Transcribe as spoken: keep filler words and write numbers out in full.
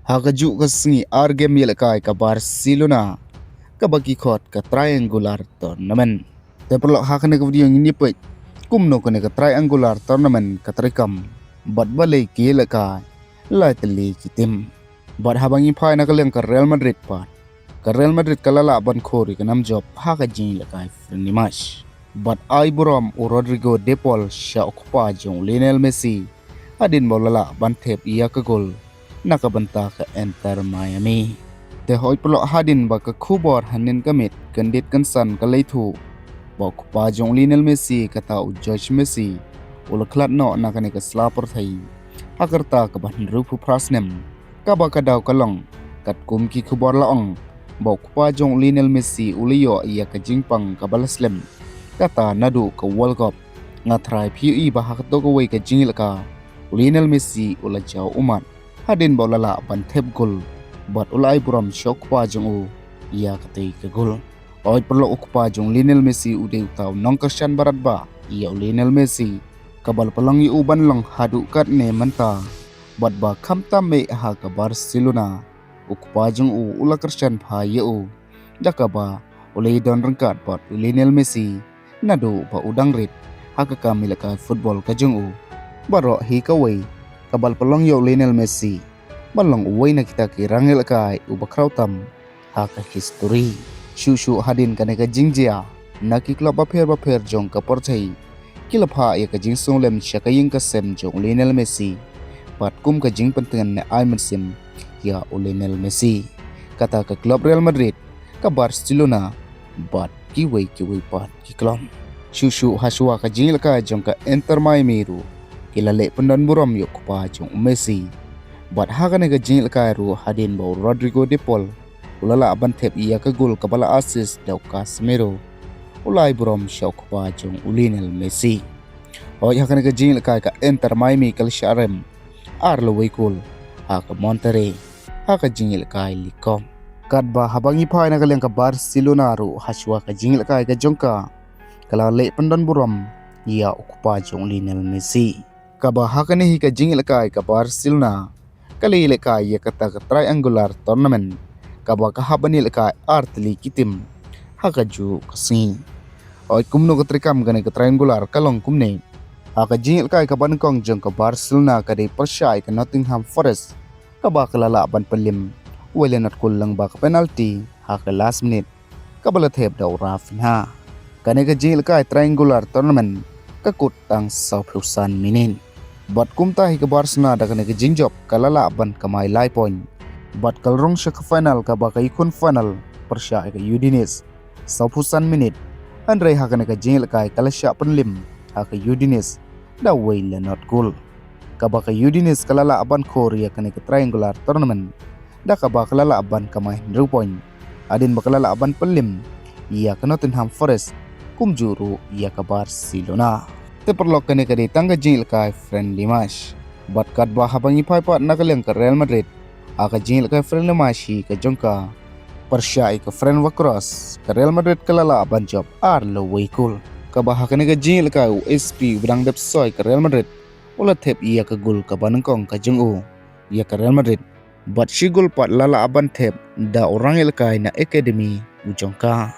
Ha kajuh ka sngi ar game ïalehkai ka Barcelona kaba ki khot ka triangular tournament. Te paralok, ha kane ka video ngin ïa peit kumno kane ka triangular tournament ka treikam bad balei ki ïalehkai lai tylli ki tim. Bad haba ngi phai na ka liang ka Real Madrid pat, ka Real Madrid ka la lah ban khur ïa ka nam jop ha ka jingïalehkai friendly match. Bad ai burom u Rodrigo De Paul sha u kpa jong u Lionel Messi hadien ba u la lah ban thep ïa ka gol na ka bynta ka Inter Miami. Te hooid paralok, hadien ba ka khubor hynnin ka miet kyndit kynsan ka la ïathuh ba u kpa jong u Lionel Messi, kata u George Messi, u la khlad noh na kane ka sla pyrthei ha ka rta kaba hynriewphew phra snem, kaba ka daw ka long, katkum ki khubor la ong ba u kpa jong u Lionel Messi u la ïoh ïa ka jingpang kaba la slem, kata naduh ka World Cup. Nga tharai phi ïohi ba ha kato kawei ka jingïalehkai u Lionel Messi u la jaw ummat hadien ba u la lah ban thep gol bad u la ai burom sha u kpa jong u ïa katei ka gol. Hooid paralok, u kpa jong u Lionel Messi u dei uta u nongkyrshan ba radbah ïa u Lionel Messi, kaba la pynlong ïa u ban long haduh katne mynta. Bad ba khamtam eh ha ka Barcelona, u kpa jong u u la kyrshan bha ïa u da kaba u la ïadon ryngkat bad u Lionel Messi naduh ba u dang rit ha ka kam ïalehkai football ka jong u. Baroh hi kawei kaba la pynlong ïa u Lionel Messi ban long uwei na kita ki rangïalehkai uba khraw tam ha ka history. Shuh shuh hadien kane ka jingjia, na ki club bapher bapher jong ka pyrthei ki la phah ïa ka jingsngewlem sha ka ïing ka sem jong u Lionel Messi bad kum ka jingpyntngen ne ai mynsiem ïa u Lionel Messi, kata ka club Real Madrid, ka Barcelona bad kiwei kiwei pat ki club. Shuh shuh hashwa ka jingïalehkai jong ka Inter Miami ruh ki la leh pyndon burom ïa u kpa jong u Messi. Bad ha kane ka jingïalehkai ruh, hadien ba u Rodrigo De Paul u la lah ban thep ïa ka gol kaba la assist da u Casemiro, u la ai burom sha u kpa jong u Lionel Messi. Hooid, ha kane ka jingïalehkai ka Inter Miami ka la shah rem ar la wei gol ha ka Monterrey ha ka jingïalehkai League Cup. Katba haba ngi phai na ka liang ka Barcelona ruh, hashwa ka jingïalehkai ka jong ka, ka la leh pyndon burom ïa u kpa jong u Lionel Messi. Kaba ha kane hi ka jingïalehkai ka Barcelona ka la ïalehkai ïa kata ka triangular tournament, kaba ka hap ban ïalehkai ar tylli ki tim ha kajuh ka sngi. Hooid, kumno ka treikam kane ka triangular ka long kumne. Ha ka jingïalehkai kaba nyngkong jong ka Barcelona ka dei pyrshah ïa ka Nottingham Forest, kaba ka la lah ban pynliem wei la nod gol lyngba ka penalty ha ka last minute, kaba la thep da u Raphinha. Kane ka jingïalehkai triangular tournament ka kut tang sawphew san minit. Bad kumta hi ka Barcelona da kane ka jingjop ka la lah ban kamai lai point bad ka la rung sha ka final, kaba ka ïakhun final pyrshah ïa ka Udinese sawphew san minit. Hynrei ha kane ka jingïalehkai ka la shah pynliem ha ka Udinese da wei la nod gol, kaba ka Udinese ka la lah ban khur ïa kane ka triangular tournament da kaba ka la lah ban kamai hynriew point, hadien ba ka la lah ban pynliem ïa ka Nottingham Forest kumjuh ruh ïa ka Barcelona. Te paralok, kane ka dei tang ka jingïalehkai friendly match. Bad katba haba ngi phai pat na ka liang ka Real Madrid, ha ka jingïalehkai friendly match hi ka jong ka pyrshah ïa ka Ferencvaros, ka Real Madrid ka la lah ban jop ar la wei gol. Kaba ha kane ka jingïalehkai u S P uba dang dep soi ka Real Madrid u la thep ïa ka gol kaba nyngkong ka jong u ïa ka Real Madrid. Bad shi gol pat la lah ban thep da u rangïalehkai na academy u jong ka.